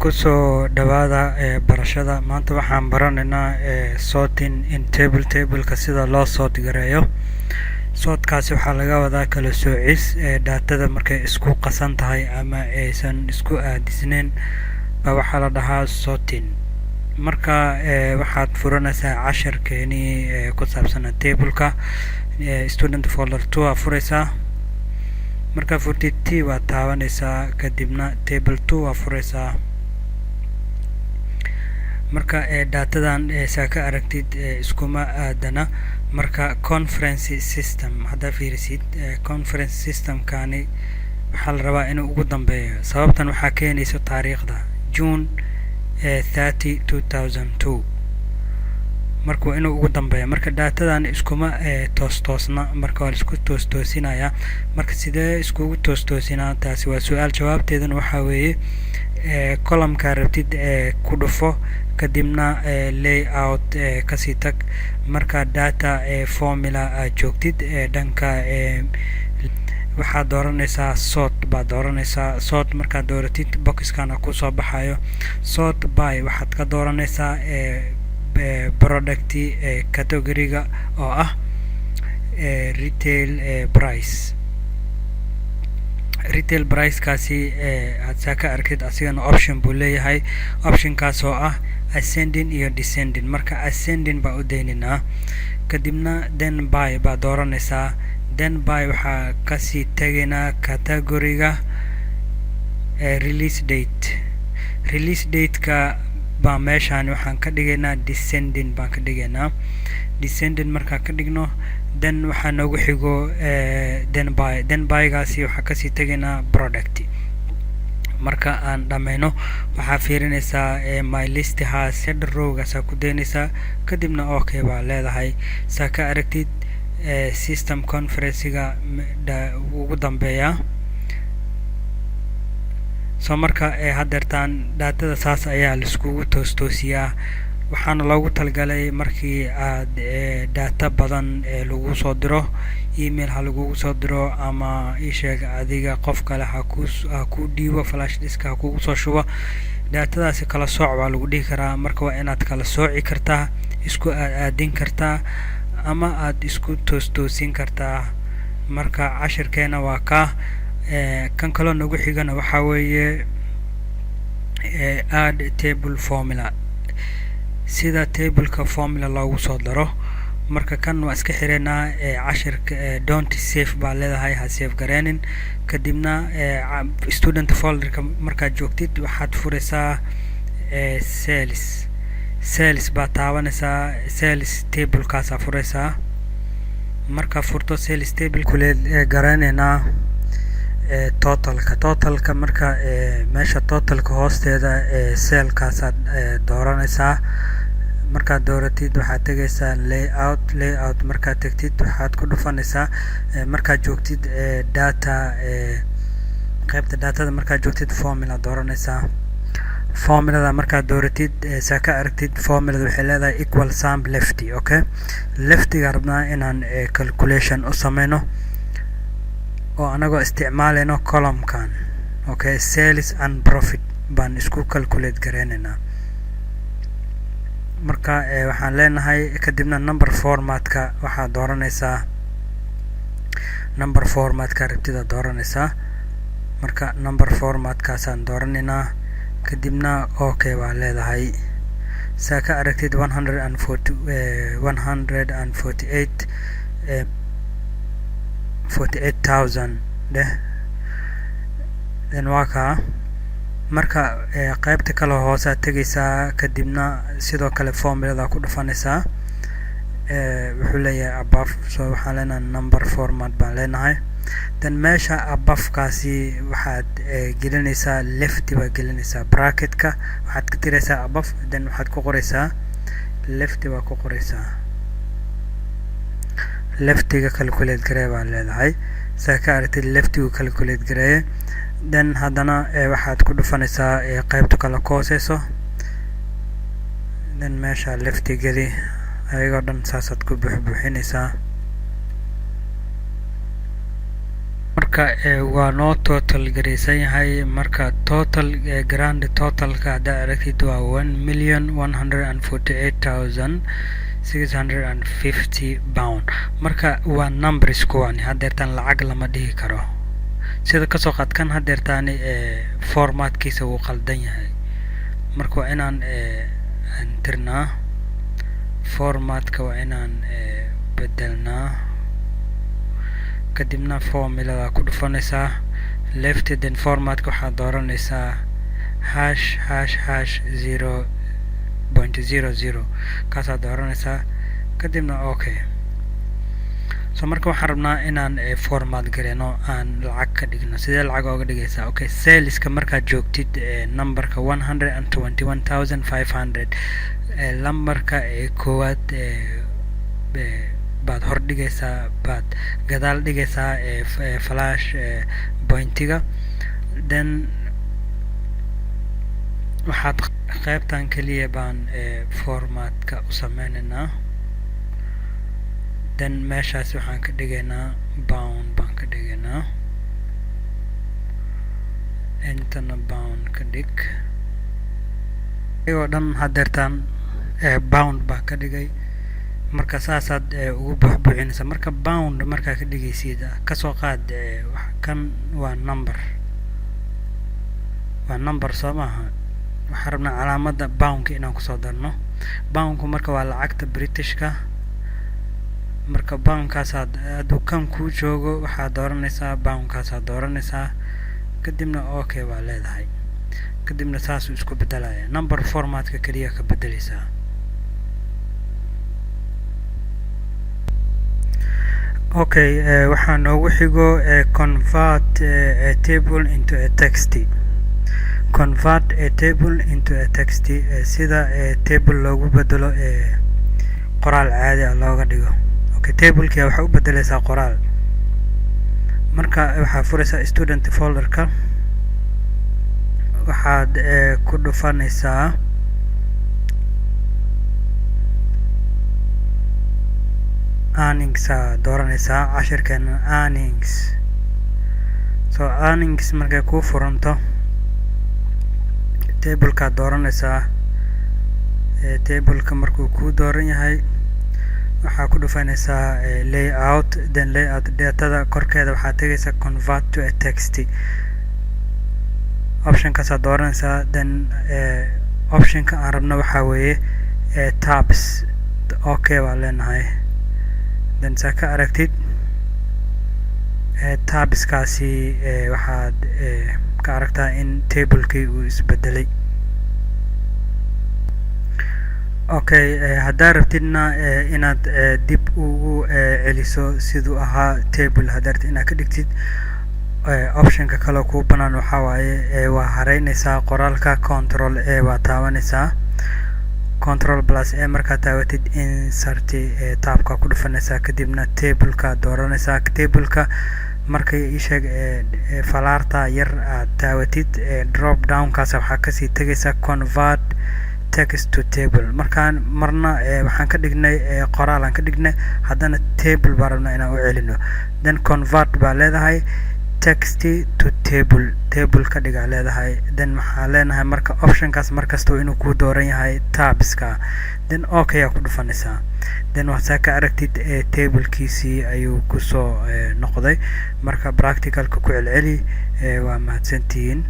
Kusoo dhawaada barashada. Maanta waxaan baranaynaa sorting in table, tableka sida loo sort gareeyo. Sortkaasi waxaa laga wadaa kala soocis datada markay isku qasan tahay ama aysan isku aadisneyn ba waxaa la dhahaa sorting. Marka waxaad furanaysaa casharkeenii ku saabsanaa tableka. Student folder two aa furaysaa. Markaa furtid, T waad taabanaysaa, kadibna table two waa furaysaa. Marka datadan saa ka aragtid iskuma aadana. Marka conference system haddaa fiirisid, conference systemkani waxaa la rabaa inuu ugu dambeeyo. Sababtan waxaa keenaysa taariikhda June 30, 2002. Marka waa inuu ugu dambeeyo. Marka datadan iskuma toos toosna, marka waa la isku toos toosinayaa. Marka sidee iskugu toos toosinaa? Taasi waa su-aal. Jawaabteedana waxaa weeye columnkaa rabtid ku dhufo, kadibna layout kasii tag. Marka data formula aad joogtid, dhanka waxaad dooranaysaa sort baad dooranaysaa. Sort markaad dooratid, boxkana kusoo baxayo. Sort by waxaad ka dooranaysaa product categoryga oo ah retail price. Retail pricekaasi aad saa ka aragtid, asigana option buu leeyahay, optionkaas oo ah ascending iyo descending. Marka ascending baa u daynaynaa. Kadibna then by baa dooranaysaa. Then by waxaa kasii tegaynaa categoryga release date. Release date-ka baa meeshaan waxaan ka dhigaynaa descending baan ka dhigaynaa. Descending markaan ka dhigno, then waxaa noogu xigo then by. Then bygaasi waxaa kasii tegaynaa product. Marka aan dhammayno, waxaa fiirinaysaa my list has header rowgaasaa ku daynaysaa, kadibna okay baa leedahay. Saa ka aragtid, system conferencega ugu dambeeyaa. So marka haddeertaan datada saas ayaa laiskugu toostoosiyaa. Waxaana loogu talagalay markii aad data badan lagu soo diro, email ha lagugu soo diro ama isheeg adiga qof kale ha ku dhiibo, flash disk ha kugu soo shubo, datadaasi kala sooc baa lagu dhihi karaa. Marka waa inaad kala sooci kartaa, isku aadin kartaa ama aad isku toostoosin kartaa. Marka cashirkeena waa kaa. Kan kaloo nagu xigana waxaa weeye add table formula, sida tableka formula loogu soo daro. Marka kan waa iska xireynaa cashirka. Don't save baa leedahay, ha save gareenin. Kadibna student folderka markaad joogtid, waxaad furaysaa sales. Sales baa taabanaysaa, sales tablekaasaa furaysaa. Markaa furto sales table, kuleed garanaynaa totalka. Totalka marka meesha totalka hoosteeda cellkaasaad dooranaysaa. Markaad dooratid, waxaad tegaysaa layout. Layout markaad tegtid, waxaad ku dhufanaysaa markaad joogtid data, qaybta datada markaad joogtid, formula dooranaysaa. Formulada markaad dooratid, saa ka aragtid, formulada waxay leedahay equal sum left. Okay, leftiga rabnaa inaan calculation u sameyno oo anagoo isticmaalayno columnkan. Okay, sales and profit baan isku calculate gareynaynaa. Marka waxaan leenahay, kadibna number formatka waxaad dooranaysaa, number formatka rabtida dooranaysaa. Marka number formatkaasaan dooranaynaa, kadibna okay baa leedahay. Saa ka aragtid, 140, 148, 48,000 dheh. Then waa kaa. Marka qaybta kale hoosaad tegaysaa, kadibna sidoo kale formulada ku dhufanaysaa. Wuxuu leeyahay above, so waxaan leenahay number format baan leenahay. Then meesha abovekaasi waxaad gelinaysaa left baa gelinaysaa. Bracketka waxaad ka tiraysaa above, then waxaad ku qoraysaa left baa ku qoraysaa. Leftiga calculate garee baa leedahay. Saa ka aragtid, leftigu calculate gareeye. Then haddana waxaad ku dhufanaysaa qaybta kale ku hooseyso, then meesha lefti geli. Ayagoo dhan saasaad ku buuxbuuxinaysaa. Marka Marka waa noo total garaysan yahay. Marka total, grand totalka haddaa aragtid, waa £1,148,650. Marka waa numbers kuwani haddeertaan, lacag lama dhihi karo. Sida kasoo qaad kan haddeertaani, formatkiisa wuu qaldan yahay. Marka waa inaan aan tirnaa formatka, waa inaan bedelnaa. Kadibna formulada ku dhufanaysaa left, then formatka waxaad dooranaysaa ###0.00, kaasaad dooranaysaa, kadibna okay. So marka waxaan rabnaa inaan format gareyno, aan lacag ka dhigno. Sidee lacag ooga dhigaysaa? Okay, saleska markaad joogtid, numberka 121,500, lambarka koowaad baad hor dhigaysaa, baad gadaal dhigaysaa flash pointiga. Then waxaad qaybtan keliya baan formatka u sameyneynaa. Then meeshaas waxaan ka dhigaynaa pound baan ka dhigaynaa, intana pound ka dhig. Ayagoo dhan haddeertaan pound baa ka dhigay. Marka saasaad ugu buuxbuuxinaysaa. Marka pound markaa ka dhigaysid, kasoo qaad kan waa number, waa number soo maaha? Waxaan rabnaa calaamadda poundka inaan kusoo darno. Poundku marka waa lacagta Britishka. Marka poundkaasaad, hadduu kan kuu joogo, waxaad dooranaysaa poundkaasaad dooranaysaa, kadibna okay baa leedahay. Kadibna saasuu isku bedelaya, number formatka keliya ka bedeleysaa. Okay, waxaa noogu xigo convert a table into a text. Convert a table into a text, sida table loogu bedelo, qoraal caadi ah looga dhigo. Okay, tableki waxaa u bedeleysaa qoraal. Marka waxaa furaysaa student folderka, waxaad ku dhufanaysaa earnings aa dooranaysaa, cashirkeena earnings. So earnings markay kuu furanto, tablekaad dooranaysaa. Tableka markuu kuu dooran yahay, waxaa ku dhufanaysaa layout, then layout datada korkeeda waxaa tegaysaa convert to a text, optionkaasaad dooranaysaa. Then optionka aan rabno waxaa weeye tabs. Okay baa leenahay. Then saa ka aragtid, tabskaasi waxaad ka aragtaa in tablekii uu isbedelay. Okay, haddaa rabtidna inaad dib ugu celiso siduu ahaa table, haddaa rabtid inaad ka dhigtid, optionka kale kuu banaan waxaa waaye waa hareynaysaa qoraalka, control A waa taabanaysaa. Control plus A markaad taabatid, insert tabka ku dhufanaysaa, kadibna tableka dooranaysaa. Tableka markay isheeg falaarta yar aad taabatid, drop downkaas waxaa kasii tegaysaa convert text to table. Markaan marna waxaan ka dhignay qoraal aan ka dhignay, haddana table baan rabnaa inaan u celino. Then convert baa leedahay, text to table, table ka dhigaa leedahay. Then maxaa leenahay? Marka optionkaas markasta inuu kuu dooran yahay tabska. Then okay aa ku dhufanaysaa. Then waxsaa ka aragtid, tablekiisii ayuu kusoo noqday. Marka practicalka ku celceli. Waa mahadsantihiin.